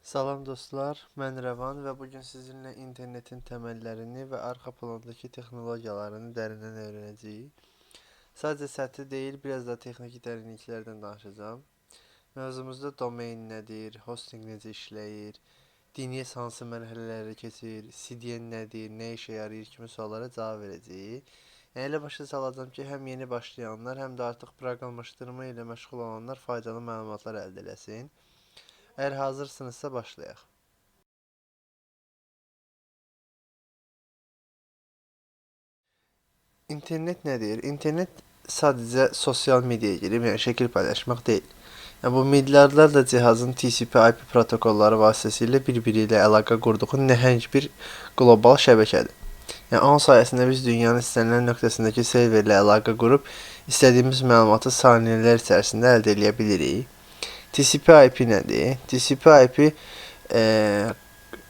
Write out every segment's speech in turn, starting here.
Salam dostlar, mən Rəvan və bugün sizinlə internetin təməllərini və arxa plandakı texnologiyalarını dərindən öyrənəcəyik. Sadəcə səthi deyil, biraz da texniki dərinliklərdən danışacağam. Mövzumuzda domain nədir, hosting necə işləyir, DNS hansı mərhələləri keçir, CDN nədir, nə işə yarayır kimi suallara cavab verəcəyik. Yəni elə başa salacağam ki, həm yeni başlayanlar, həm də artıq proqramlaşdırma ilə məşğul olanlar faydalı məlumatlar əldə eləsin. Əgər hazırsınızsa başlayaq. İnternet nədir? İnternet sadəcə sosial mediaya girib, yəni şəkil paylaşmaq deyil. Yəni bu milyardlarla cihazın TCP/IP protokolları vasitəsilə bir-biri ilə əlaqə qurduğu nəhəng bir qlobal şəbəkədir. Yəni onun sayəsində biz dünyanın istənilən nöqtəsindəki serverlə əlaqə qurub istədiyimiz məlumatı saniyələr içərisində əldə eləyə bilirik. TCP/IP nədir? TCP/IP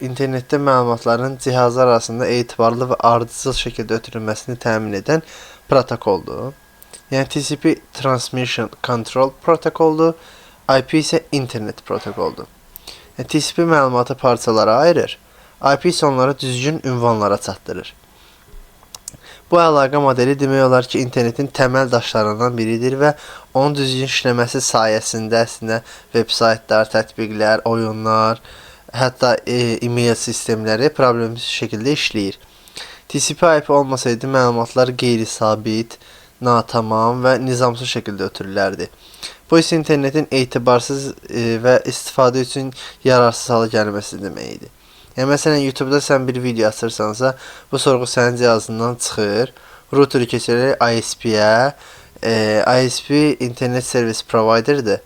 internetdə məlumatların cihazlar arasında etibarlı və ardıcıl şəkildə ötürülməsini təmin edən protokoldur. Yəni TCP Transmission Control protokoldur, IP isə internet protokoldur. Yəni TCP məlumatı parçalara ayırır, IP isə onları düzgün ünvanlara çatdırır. Bu əlaqə modeli demək olar ki, internetin təməl daşlarından biridir və onun düzgün işləməsi sayəsində əslində veb-saytlar, tətbiqlər, oyunlar, hətta e-mail sistemləri problemsiz şəkildə işləyir. TCP/IP olmasaydı məlumatlar qeyri-sabit, natamam və nizamsız şəkildə ötürülərdi. Bu isə internetin etibarsız və istifadə üçün yararsız hala gəlməsi demək idi. Yəni məsələn YouTube-da sən bir video açırsansa, bu sorğu sənin cihazından çıxır, routeri keçirək ISP-yə, ISP Internet Service Provider'dır.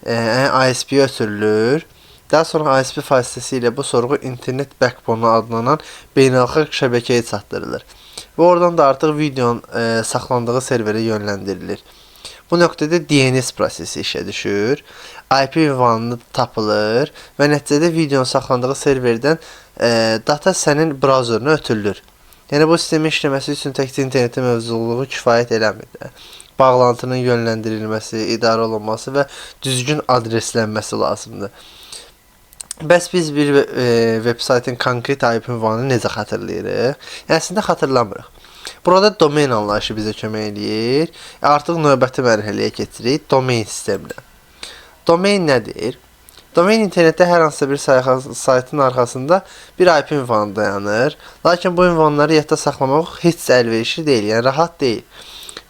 Yəni ISP-yə ötürülür. Daha sonra ISP vasitəsilə bu sorğu internet backbone adlanan beynəlxalq şəbəkəyə çatdırılır. Və oradan da artıq videonun saxlandığı serverə yönləndirilir. Bu nöqtədə DNS prosesi işə düşür, IP ünvanı tapılır və nəticədə videonun saxlandığı serverdən data sənin brauzerinə ötürülür. Yəni bu sistemin işləməsi üçün təkcə internetin mövcudluğu kifayət eləmir. Bağlantının yönləndirilməsi, idarə olunması və düzgün adreslənməsi lazımdır. Bəs biz bir veb-saytın konkret IP ünvanını necə xatırlayırıq? Yəni, əslində xatırlamırıq. Burada domain anlayışı bizə kömək eləyir. Artıq növbəti mərhələyə keçirik, domain sisteminə. Domain nədir? Domain internetdə hər hansısa bir saytın arxasında bir IP ünvanı dayanır. Lakin bu ünvanları yadda saxlamaq heç də əlverişli deyil, yəni rahat deyil.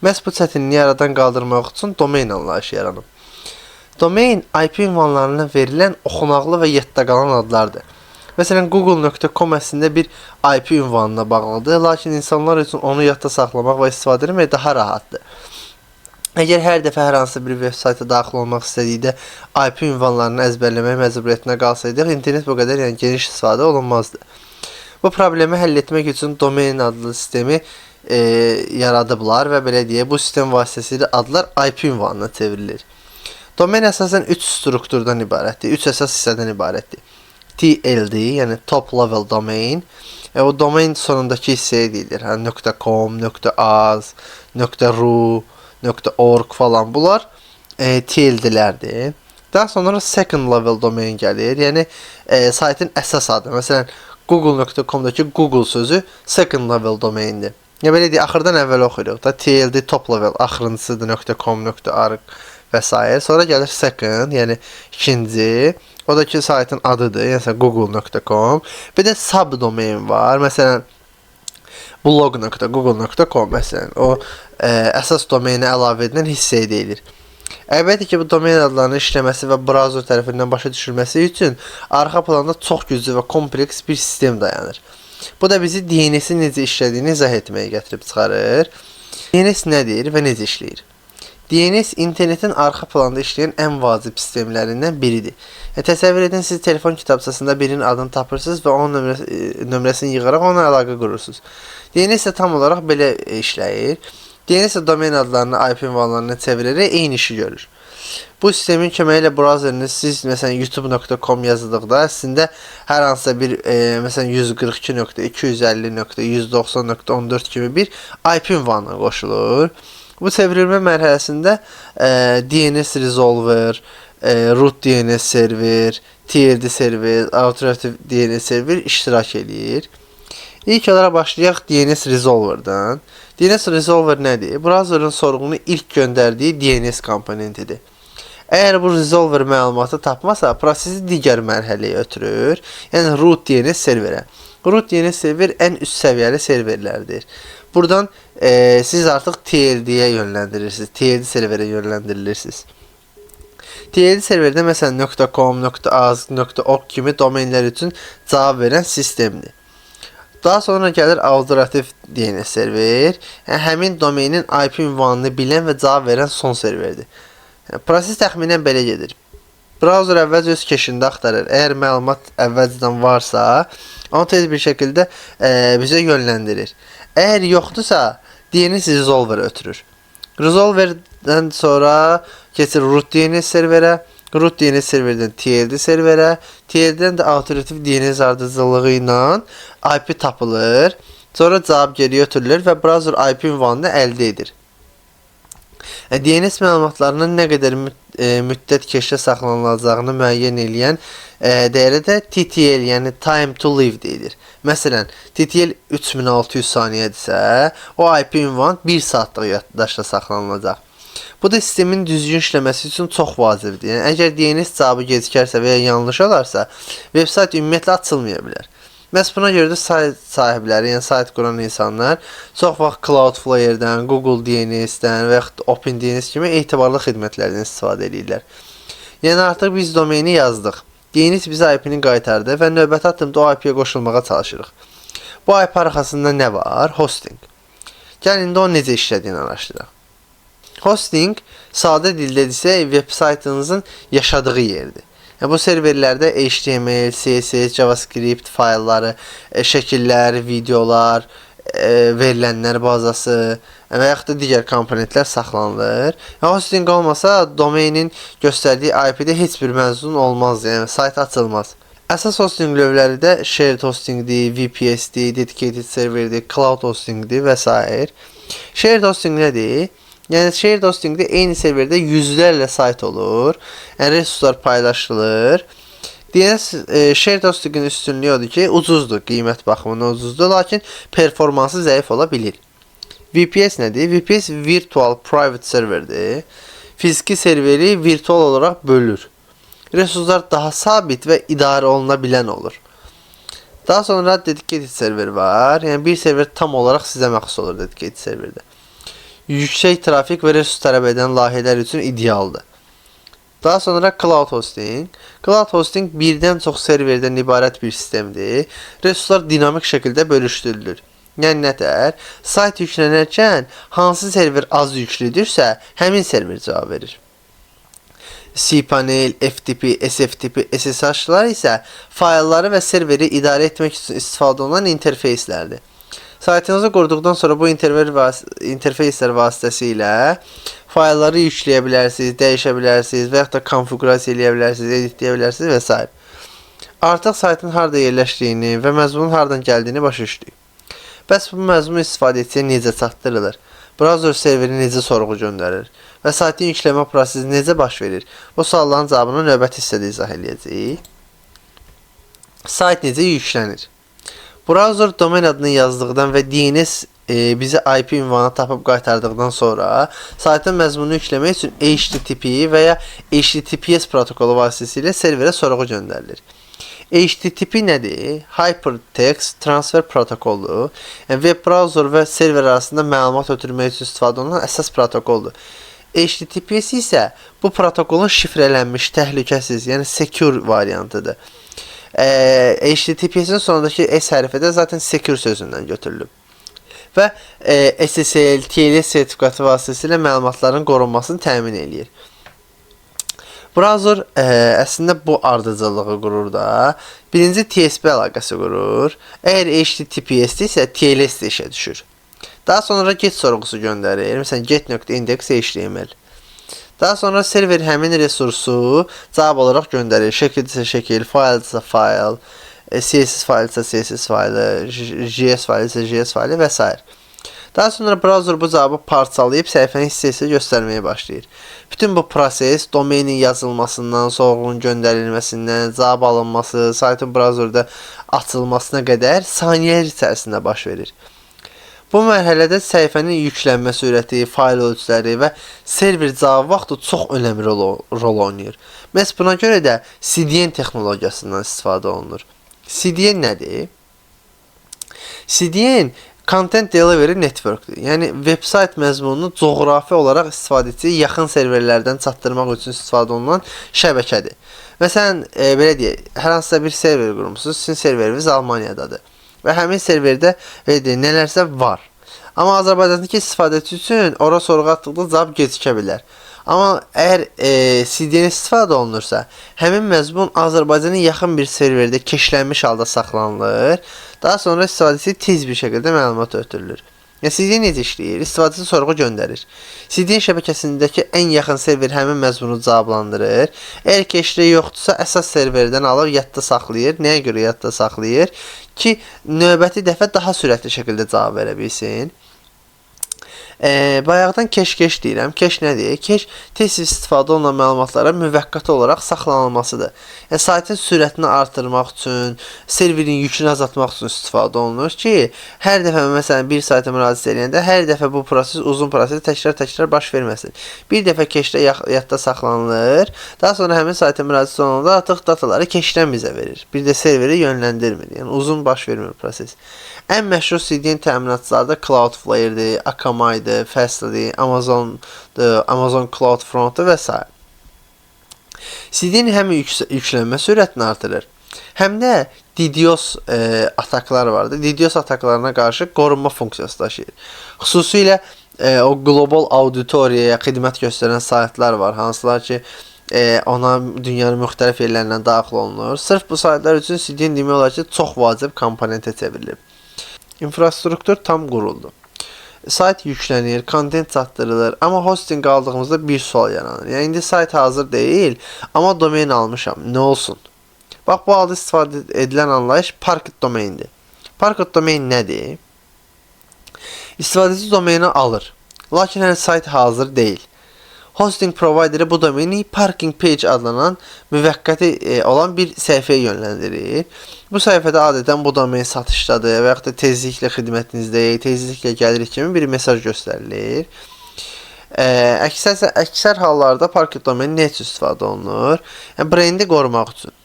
Məhz bu çətinliyi aradan qaldırmaq üçün domain anlayışı yaranıb. Domain IP ünvanlarına verilən oxunaqlı və yadda qalan adlardır. Məsələn, google.com əslində bir IP ünvanına bağlıdır, lakin insanlar üçün onu yadda saxlamaq və istifadə etmək daha rahatdır. Əgər hər dəfə hər hansısa bir veb-sayta daxil olmaq istədikdə IP ünvanlarını əzbərləmək məcburiyyətinə qalsaydıq, internet bu qədər yəni geniş istifadə olunmazdı. Bu problemi həll etmək üçün domain adlı sistemi yaradıblar və belə deyək, bu sistem vasitəsilə adlar IP ünvanına çevrilir. Domain əsasən 3 strukturdan ibarətdir, 3 əsas hissədən ibarətdir. TLD, yəni Top Level Domain. O domain sonundakı hissəyə deyilir. Yəni .com, .az, .ru, .org falan bunlar TLD-lərdir. Daha sonra Second Level Domain gəlir. Yəni saytın əsas adı. Məsələn, google.com-dakı Google sözü Second Level Domaindir. Yəni belə deyək, axırdan əvvəl oxuyuruq da TLD Top Level axırıncısıdır .com, .org və s. Sonra gəlir second, yəni ikinci. O da ki saytın adıdır. Yəni google.com. Bir də subdomain var. Məsələn blog.google.com məsələn. O əsas domenə əlavə edilən hissəyə deyilir. Əlbəttə ki, bu domen adlarının işləməsi və brauzer tərəfindən başa düşülməsi üçün arxa planda çox güclü və kompleks bir sistem dayanır. Bu da bizi DNS-in necə işlədiyini izah etməyə gətirib çıxarır. DNS nədir və necə işləyir? DNS internetin arxa planda işləyən ən vacib sistemlərindən biridir. Yəni, təsəvvür edin, siz telefon kitabçasında birinin adını tapırsınız və onun nömrəsini yığaraq onunla əlaqə qurursunuz. DNS isə tam olaraq belə işləyir. DNS domain adlarını IP ünvanlarına çevirərək eyni işi görür. Bu sistemin köməyi ilə brauzeriniz siz məsələn youtube.com yazıldıqda əslində hər hansısa bir məsələn 142.250.190.14 kimi bir IP ünvanına qoşulur. Bu çevrilmə mərhələsində DNS resolver, root DNS server, TLD server, Authoritative DNS server iştirak eləyir. İlk olaraq başlayaq DNS Resolver-dan. DNS Resolver nədir? Browserın sorğunu ilk göndərdiyi DNS komponentidir. Əgər bu resolver məlumatı tapmasa, prosesi digər mərhələyə ötürür. Yəni root DNS serverə. Root DNS server ən üst səviyyəli serverlərdir. Buradan siz artıq TLD-yə yönləndirirsiniz. TLD serverə yönləndirilirsiniz. TLD serverdə məsələn .com, .az, .org kimi domenlər üçün cavab verən sistemdir. Daha sonra gəlir Authoritative DNS server. Yəni həmin domenin IP ünvanını bilən və cavab verən son serverdir. Yəni, proses təxminən belə gedir. Browser əvvəlcə öz keşində axtarır. Əgər məlumat əvvəlcədən varsa, onu tez bir şəkildə bizə yönləndirir. Əgər yoxdursa, DNS Resolver ötürür. Resolverdən sonra keçir root DNS serverə, root DNS serverdən TLD serverə, TLD-dən də Authoritative DNS ardıcıllığı ilə IP tapılır. Sonra cavab geriyə ötürülür və browser IP ünvanını əldə edir. DNS məlumatlarının nə qədər müddət keşdə saxlanılacağını müəyyən eləyən dəyərə də TTL, yəni time to live deyilir. Məsələn, TTL 3600 saniyədirsə, o IP ünvan 1 saatlıq yaddaşda saxlanılacaq. Bu da sistemin düzgün işləməsi üçün çox vacibdir. Yəni əgər DNS cavabı gecikərsə və ya yanlış olarsa, veb-sayt ümumiyyətlə açılmaya bilər. Məhz buna görə də sayt sahibləri, yəni sayt quran insanlar çox vaxt Cloudflare-dən, Google DNS-dən və yaxud OpenDNS kimi etibarlı xidmətlərdən istifadə edirlər. Yəni artıq biz domeni yazdıq. DNS bizə IP-ni qaytardı və növbəti addımda o IP-yə qoşulmağa çalışırıq. Bu IP arxasında nə var? Hosting. Gəlin indi o necə işlədiyini araşdıraq. Hosting sadə dildə desək veb saytınızın yaşadığı yerdir. Yəni, bu serverlərdə HTML, CSS, JavaScript faylları, şəkillər, videolar, verilənlər bazası və yaxud da digər komponentlər saxlanılır. Yəni, hosting olmasa domenin göstərdiyi IP-də heç bir məzmun olmaz, yəni sayt açılmaz. Əsas hosting növləri də shared hostingdir, VPS-dir, dedicated serverdir, cloud hostingdir və s. Shared hosting nədir? Yəni shared hostingdə eyni serverdə yüzlərlə sayt olur. Yəni resurslar paylaşılır. DNS shared hostingin üstünlüyü odur ki, ucuzdur, qiymət baxımından ucuzdur, lakin performansı zəif ola bilir. VPS nədir? VPS Virtual Private Serverdir. Fiziki serveri virtual olaraq bölür. Resurslar daha sabit və idarə oluna bilən olur. Daha sonra dedicated server var. Yəni bir server tam olaraq sizə məxsus olur dedicated serverdə. Yüksək trafik və resurs tələb edən layihələr üçün idealdır. Daha sonra cloud hosting. Cloud hosting birdən çox serverdən ibarət bir sistemdir. Resurslar dinamik şəkildə bölüşdürülür. Yəni nətər? Sayt yüklənərkən hansı server az yüklüdürsə, həmin server cavab verir. cPanel, FTP, SFTP, SSH-lar isə faylları və serveri idarə etmək üçün istifadə olunan interfeyslərdir. Saytınızı qurduqdan sonra bu interfeyslər vasitəsilə faylları yükləyə bilərsiniz, dəyişə bilərsiniz və yaxud da konfiqurasiya eləyə bilərsiniz, editləyə bilərsiniz və s. Artıq saytın harda yerləşdiyini və məzmunun hardan gəldiyini başa düşdük. Bəs bu məzmun istifadəçiyə necə çatdırılır? Browser serveri necə sorğu göndərir? Və saytın yükləmə prosesi necə baş verir? Bu sualların cavabını növbəti hissədə izah eləyəcəyik. Sayt necə yüklənir? Browser domen adını yazdıqdan və DNS bizə IP ünvanı tapıb qaytardıqdan sonra saytın məzmununu yükləmək üçün HTTP və ya HTTPS protokolu vasitəsilə serverə sorğu göndərilir. HTTP nədir? Hypertext Transfer Protokolu. Yəni web browser və server arasında məlumat ötürmək üçün istifadə olunan əsas protokoldur. HTTPS isə bu protokolun şifrələnmiş, təhlükəsiz, yəni secure variantıdır. HTTPS-in sonundakı S hərfi də zaten secure sözündən götürülüb. Və SSL, TLS sertifikatı vasitəsilə məlumatların qorunmasını təmin eləyir. Browser əslində bu ardıcıllığı qurur da. Birinci TCP əlaqəsi qurur. Əgər HTTPS isə TLS də işə düşür. Daha sonra get sorğusu göndərir. Məsələn get.index.html. Daha sonra server həmin resursu cavab olaraq göndərir. Şəkildirsə şəkil, fayldirsə fayl, CSS fayldirsə CSS faylı, JS fayldirsə JS faylı və s. Daha sonra browser bu cavabı parçalayıb səhifəni hissə-hissə göstərməyə başlayır. Bütün bu proses domenin yazılmasından, sorğunun göndərilməsindən, cavab alınması, saytın browserdə açılmasına qədər saniyələr içərisində baş verir. Bu mərhələdə səhifənin yüklənmə sürəti, fayl ölçüləri və server cavabı vaxtı çox önəmli rol oynayır. Məhz buna görə də CDN texnologiyasından istifadə olunur. CDN nədir? CDN Content Delivery Network-dur. Yəni veb-sayt məzmununu coğrafi olaraq istifadəçiyə yaxın serverlərdən çatdırmaq üçün istifadə olunan şəbəkədir. Məsələn, belə deyək, hər hansısa bir server qurmusunuz, sizin serveriniz Almaniyadadır və həmin serverdə belə deyək, nələrsə var. Amma Azərbaycandakı istifadəçi üçün ora sorğu atdıqda cavab gecikə bilər. Amma əgər CDN istifadə olunursa, həmin məzmun Azərbaycana yaxın bir serverdə keşlənmiş halda saxlanılır. Daha sonra istifadəçiyə tez bir şəkildə məlumat ötürülür. Yəni CDN necə işləyir? İstifadəçi sorğu göndərir. CDN şəbəkəsindəki ən yaxın server həmin məzmunu cavablandırır. Əgər keşdə yoxdursa, əsas serverdən alıb yadda saxlayır. Nəyə görə yadda saxlayır? Ki növbəti dəfə daha sürətli şəkildə cavab verə bilsin. Bayaqdan keş deyirəm. Keş nədir? Keş tez istifadə olunan məlumatlara müvəqqəti olaraq saxlanılmasıdır. Yəni saytın sürətini artırmaq üçün, serverin yükünü azaltmaq üçün istifadə olunur ki, hər dəfə məsələn bir sayta müraciət edəndə hər dəfə bu proses uzun proses təkrar-təkrar baş verməsin. Bir dəfə keşdə yadda saxlanılır. Daha sonra həmin sayta müraciət olunanda artıq dataları keşdən bizə verir. Bir də serveri yönləndirmir. Yəni uzun baş vermir proses. Ən məşhur CDN təminatçıları da Cloudflare-dir, Akamai-dır, Fastly-dir, Amazon-dur, Amazon CloudFront-dur və s. CDN həm yüklənmə sürətini artırır, həm də DDoS ataklar vardır. DDoS ataklarına qarşı qorunma funksiyası daşıyır. Xüsusilə o qlobal auditoriyaya xidmət göstərən saytlar var, hansılar ki ona dünyanın müxtəlif yerlərindən daxil olunur. Sırf bu saytlar üçün CDN demək olar ki, çox vacib komponentə çevrilib. İnfrastruktur tam quruldu. Sayt yüklənir, kontent çatdırılır, amma hosting aldığımızda bir sual yaranır. Yəni indi sayt hazır deyil, amma domen almışam. Nə olsun? Bax bu halda istifadə edilən anlayış parked domaindir. Parked domain nədir? İstifadəçi domeni alır. Lakin hələ sayt hazır deyil. Hosting provideri bu domeni parking page adlanan müvəqqəti olan bir səhifəyə yönləndirir. Bu səhifədə adətən bu domen satışdadır və yaxud da tezliklə xidmətinizdəyik, tezliklə gəlirik kimi bir mesaj göstərilir. Əksər hallarda parked domeni nə üçün istifadə olunur? Yəni brendi qorumaq üçün.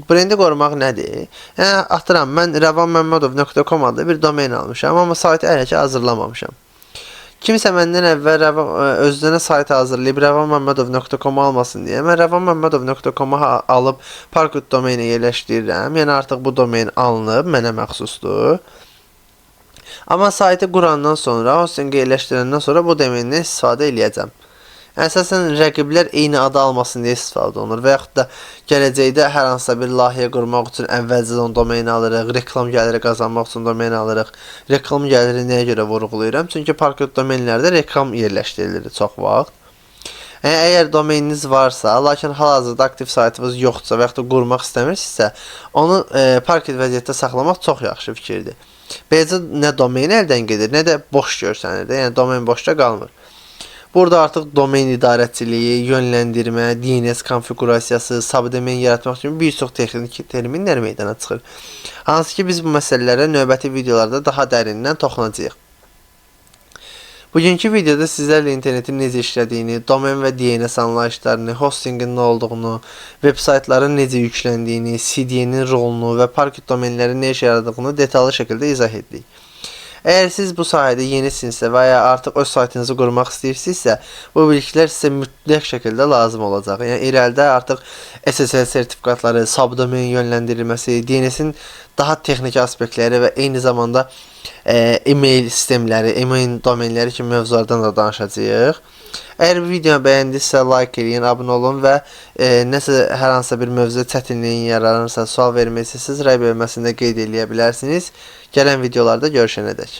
Brendi qorumaq nədir? Yəni atıram, mən rəvanməmmədov.com adlı bir domen almışam, amma saytı hələ ki hazırlamamışam. Kimsə məndən əvvəl özünə sayt hazırlayıb rəvanməmmədov.com almasın deyə mən rəvanməmmədov.com-u alıb parked domenə yerləşdirirəm. Yəni artıq bu domen alınıb, mənə məxsusdur. Amma saytı qurandan sonra, hostinqə yerləşdirəndən sonra bu domenden istifadə eləyəcəm. Əsasən rəqiblər eyni adı almasın deyə istifadə olunur və yaxud da gələcəkdə hər hansısa bir layihə qurmaq üçün əvvəlcədən domeni alırıq, reklam gəliri qazanmaq üçün domeni alırıq. Reklam gəliri nəyə görə vurğulayıram? Çünki parked domenlərdə reklam yerləşdirilir çox vaxt. Yəni, əgər domeniniz varsa, lakin hal-hazırda aktiv saytınız yoxdursa və yaxud da qurmaq istəmirsinizsə, onu parked vəziyyətdə saxlamaq çox yaxşı fikirdir. Beləcə nə domen əldən gedir, nə də boş görsənir. Yəni domen boşda qalmır. Burada artıq domen idarəçiliyi, yönləndirmə, DNS konfiqurasiyası, subdomen yaratmaq kimi bir çox texniki terminlər meydana çıxır. Hansı ki biz bu məsələlərə növbəti videolarda daha dərindən toxunacağıq. Bugünkü videoda sizlərlə internetin necə işlədiyini, domen və DNS anlayışlarını, hostingin nə olduğunu, veb-saytların necə yükləndiyini, CDN-in rolunu və parked domenlərin nə işə yaradığını detallı şəkildə izah etdik. Əgər siz bu sahədə yenisinizsə və ya artıq öz saytınızı qurmaq istəyirsinizsə, bu biliklər sizə mütləq şəkildə lazım olacaq. Yəni irəlidə artıq SSL sertifikatları, subdomen yönləndirilməsi, DNS-in daha texniki aspektləri və eyni zamanda e-mail sistemləri, e-mail domenləri kimi mövzulardan da danışacağıq. Əgər bu videonu bəyəndinizsə like eləyin, abunə olun və nəsə hər hansısa bir mövzuda çətinliyin yaranırsa, sual vermək istəsəniz rəy bölməsində qeyd eləyə bilərsiniz. Gələn videolarda görüşənədək.